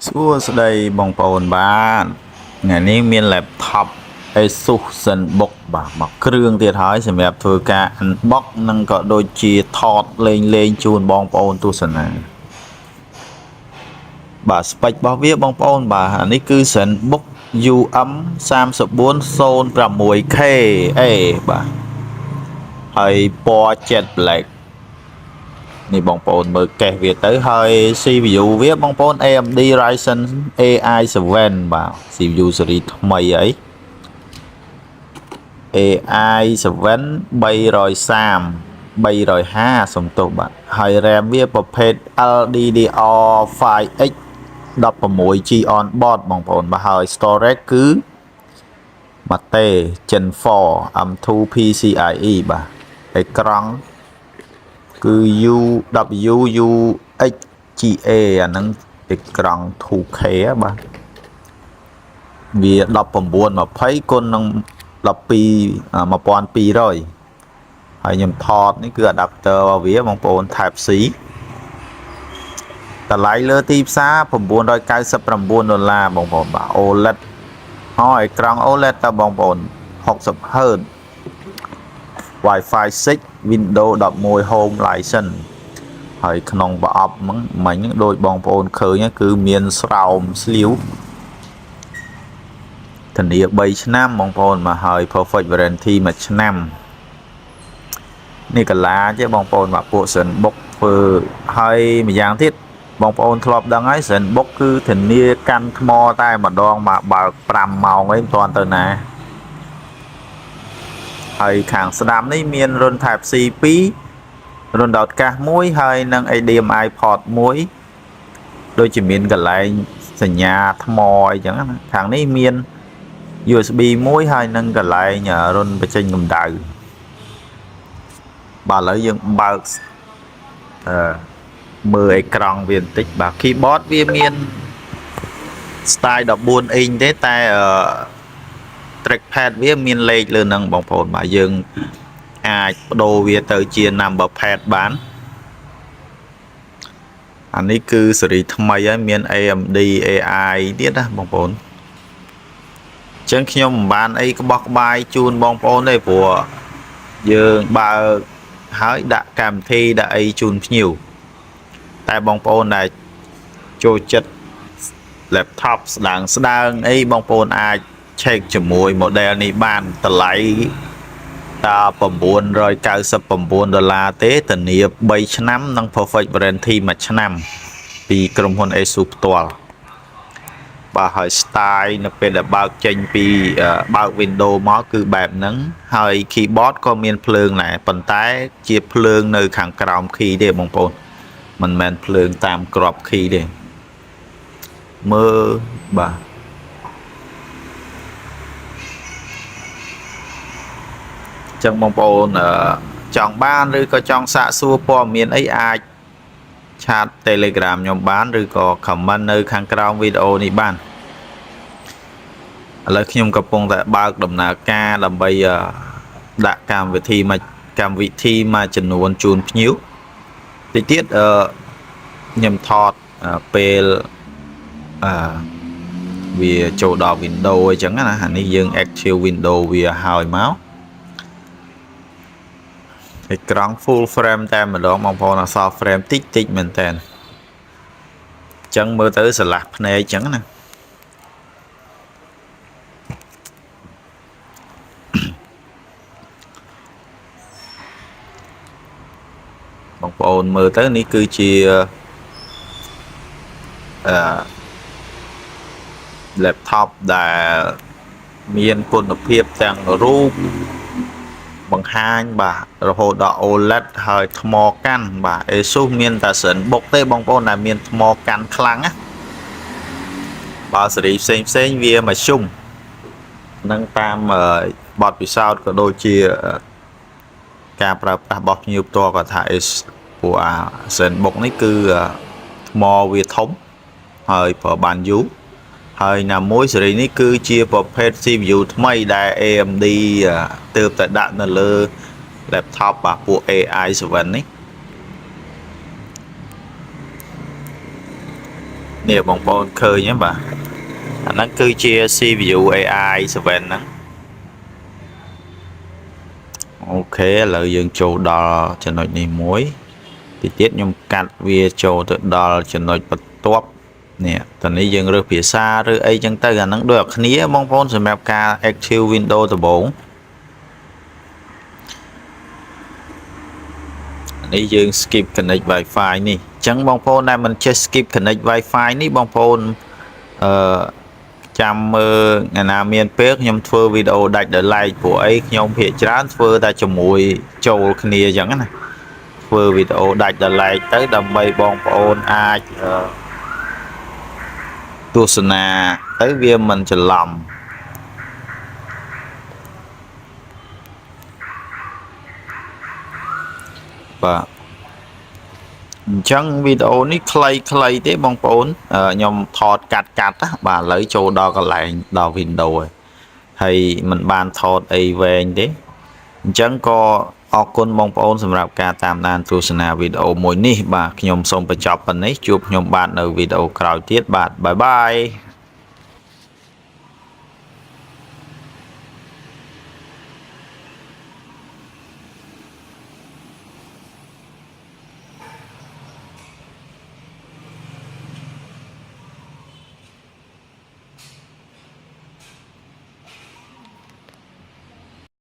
សួស្តីបងប្អូនបាទថ្ងៃនេះមាន laptop ASUS ZenBook បាទមកគ្រឿងទៀតហើយសម្រាប់ធ្វើការ unbox និងក៏ដូចជាថតលេងលេងជូនបងប្អូនទស្សនាបាទ spec របស់វាបងប្អូនបាទអានេះគឺ ZenBook UM 3406K A បាទហើយពណ៌ Jet Black នេះបងប្អូនមើលកេះវាទៅហើយ CPU វាបងប្អូន AMD Ryzen AI 7បាទ CPU ស៊េរីថ្មីអី AI 7 330 350សំទោសបាទហើយ RAM វាប្រភេទ LDDR5X 16 G on board បងប្អូនបាទហើយ storage គឺ Mate Gen 4 M2 PCIe បាទអេក្រង់ គឺ UWUXGA អាហ្នឹងអេក្រង់ 2K ហ៎បាទវា1920គុណនឹង12 1200ហើយខ្ញុំថតនេះគឺ adapter របស់វាបងប្អូន Type C តម្លៃលើទីផ្សារ999ដុល្លារបងប្អូនបាទ OLED ហអេក្រង់ OLED តើបងប្អូន 60 Hz Wi-Fi 6 Windows 11 Home License ហើយក្នុងប្រអប់ហ្នឹងមិញហ្នឹងដូចបងប្អូនឃើញហ្នឹងគឺមានស្រោមស្លាវធានា3ឆ្នាំបងប្អូនមកហើយ Perfect Warranty 1ឆ្នាំនេះកាឡាទេបងប្អូនបាទពួក ZenBook ធ្វើហើយម្យ៉ាងទៀតបងប្អូនធ្លាប់ដឹងហើយ ZenBook គឺធានាកាន់ថ្មតែម្ដងមកបើក5ម៉ោងអីមិនទាន់ទៅណា ហើយខាងស្ដាំនេះមានរន្ធ Type C 2រន្ធដោតកាសមួយហើយនិង HDMI port មួយដូចជាមានកន្លែងសញ្ញាថ្មអីចឹងណាខាងនេះមាន USB មួយហើយនិងកន្លែងរន្ធបញ្ចេញកម្ដៅបាទឥឡូវយើងបើកអឺមើលអេក្រង់វាបន្តិចបាទ keyboard វាមាន style 14 inch ទេតែអឺ trackpad វាមានលេខលើនឹងបងប្អូនបាទយើងអាចបដូរវាទៅជា number pad បានអានេះគឺស៊េរីថ្មីហើយមាន AMD AI ទៀតណាបងប្អូនអញ្ចឹងខ្ញុំមិនបានអីក្បោះក្បាយជូនបងប្អូនទេព្រោះយើងបើកហើយដាក់កម្មវិធីដាក់អីជូនភ្ញៀវតែបងប្អូនដែលចូលចិត្ត laptop ស្ដើងស្ដើងអីបងប្អូនអាចឆែកជាមួយ model នេះបានតម្លៃតា999ដុល្លារទេធានា3ឆ្នាំនិង perfect warranty 1ឆ្នាំ ពីក្រុមហ៊ុន ASUS ផ្ទាល់បាទហើយ style នៅពេលដែលបើកចេញពីបើក Windows មកគឺបែបហ្នឹងហើយ keyboard ក៏មានភ្លើងដែរប៉ុន្តែជាភ្លើងនៅខាងក្រោម key ទេបងប្អូនមិនមែនភ្លើងតាមក្រប key ទេមើលបាទចឹងបងប្អូនចង់បានឬក៏ចង់សាកសួរព័ត៌មានអីអាច chat Telegram ខ្ញុំបានឬក៏ comment នៅខាងក្រោមវីដេអូនេះបានឥឡូវខ្ញុំកំពុងតែបើកដំណើរការដើម្បីដាក់កម្មវិធីមកកម្មវិធីមួយចំនួនជូនភ្ញៀវតិចទៀតអឺខ្ញុំថតពេលអឺវាចូលដល់ Windows អញ្ចឹងណាអានេះយើង active Windows វាហើយមកអេក្រង់ full frame តែម្ដងបងប្អូនអសល់ frame តិចតិចមែនតើអញ្ចឹងមើលទៅស្រឡះភ្នែកអញ្ចឹងណាបងប្អូនមើលទៅនេះគឺជាអឺ laptop ដែលមានគុណភាពទាំងរូបបង្ហាញបាទរហូតដល់ OLED ហើយថ្មកាន់បាទ ASUS មានតែ ZenBook ទេបងប្អូនដែលមានថ្មកាន់ខ្លាំងណាបើស៊េរីផ្សេងផ្សេងវាមធ្យមនឹងតាមបទពិសោធន៍ក៏ដូចជាការប្រើប្រាស់របស់ភ្ញៀវផ្ទាល់គាត់ថា ASUS ពួកអា ZenBook នេះគឺថ្មវាធំហើយប្រើបានយូរហើយណាមួយស៊េរីនេះគឺជាប្រភេទ CPU ថ្មីដែល AMD ទើបតែដាក់នៅលើ laptop បាទពួក AI 7នេះ នេះបងប្អូនឃើញហ្នឹងបាទអាហ្នឹងគឺជា CPU AI 7 ហ្នឹង OK ឥឡូវយើងចូលដល់ចំណុចនេះមួយទីទៀតខ្ញុំកាត់វាចូលទៅដល់ចំណុចបន្ទាប់នេះតនេះយើងរើសភាសាឬអីចឹងទៅអាហ្នឹងដូចគ្នាបងប្អូនសម្រាប់ការ active window ដំបូងនេះយើង skip connect Wi-Fi នេះអញ្ចឹងបងប្អូនដែលមិនចេះ skip connect Wi-Fi នេះបងប្អូនអឺចាំមើលថ្ងៃណាមានពេលខ្ញុំធ្វើវីដេអូដាច់ដោយឡែកព្រោះអីខ្ញុំភាគច្រើនធ្វើតែជាមួយចូលគ្នាអញ្ចឹងណាធ្វើវីដេអូដាច់ដោយឡែកទៅដើម្បីបងប្អូនអាចទស្សនាទៅវាមិនច្រឡំបាទអញ្ចឹងវីដេអូនេះខ្លីៗទេបងប្អូនខ្ញុំថតកាត់កាត់ណាបាទឥឡូវចូលដល់កន្លែងដល់ Windows ហើយហើយមិនបានថតអីវែងទេអញ្ចឹងក៏អរគុណបងប្អូនសម្រាប់ការតាមដានទស្សនាវីដេអូមួយនេះបាទខ្ញុំសូមបញ្ចប់ប៉ុណ្ណេះជួបខ្ញុំបាទនៅវីដេអូក្រោយទៀតបាទ bye bye.